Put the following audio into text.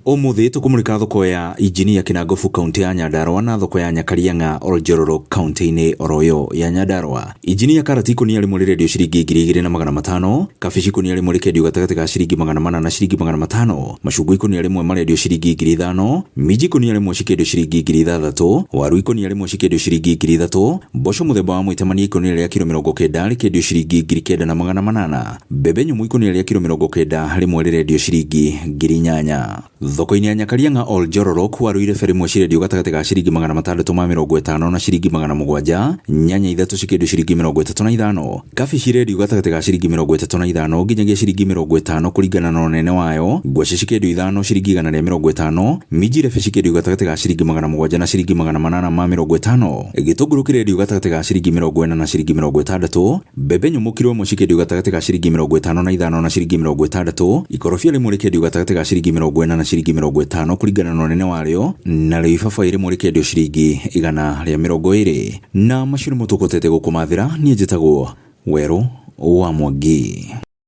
Ũmũthĩ tũkũmũrĩka thoko ya Injinia Kĩnangobu kaunti ya Nyandarua na thoko ya Nyakariang'a Oljororok kaunti-inĩ oro ĩyo ya Nyandarua. Injinia karati ikũnia rĩmwe rĩrendio ciringi 2500, kabici ikũnia rĩmwe rĩkendio gatagatĩ ga ciringi 400 na ciringi 500, macungwa ikũnia rĩmwe marendio ciringi 5000, minji ikũnia rĩmwe cikĩendio ciringi 6000, waru ikũnia rĩmwe cikĩendio ciringi 3000, mboco mũthemba wa mwĩtemania ikũnia rĩa kiro 90 rĩkĩendio ciringi 9800. Mbembe nyũmũ ikũnia rĩa kiro 90 rĩmwe rĩrendio ciringi 8000. Thoko-inĩ ya Nyakariang'a Ol Njororok waru irebe rĩmwe cirendio gatagatĩ ga ciringi 650 na ciringi 700, nyanya ithatũ cikĩendio ciringi 35. Kabici irendio gatagatĩ ga ciringi 35 nginyagia ciringi 50 kũringana na ũnene wayo, ngwacĩ cikĩendio ithano ciringi 150, minji irebe cikĩendio gatagatĩ ga ciringi 700 na ciringi 850. Gĩtũngũrũ kĩrendio gatagatĩ ga ciringi 40 na ciringi 60. Mbembe nyũmũ kiro ĩmwe cikĩendio gatagatĩ ga ciringi 55 na ciringi 60, ikorobia rĩmwe rĩkĩendio gatagatĩ ga ciringi 40 na ciringi 50 kũringana na ũnene warĩo, narĩo ibabaĩ rĩmwe rĩkĩendio ciringi 120. Na macio nĩmo tũkũhotete gũkũmathĩra, niĩ njĩtagwo Werũ wa Mwangi.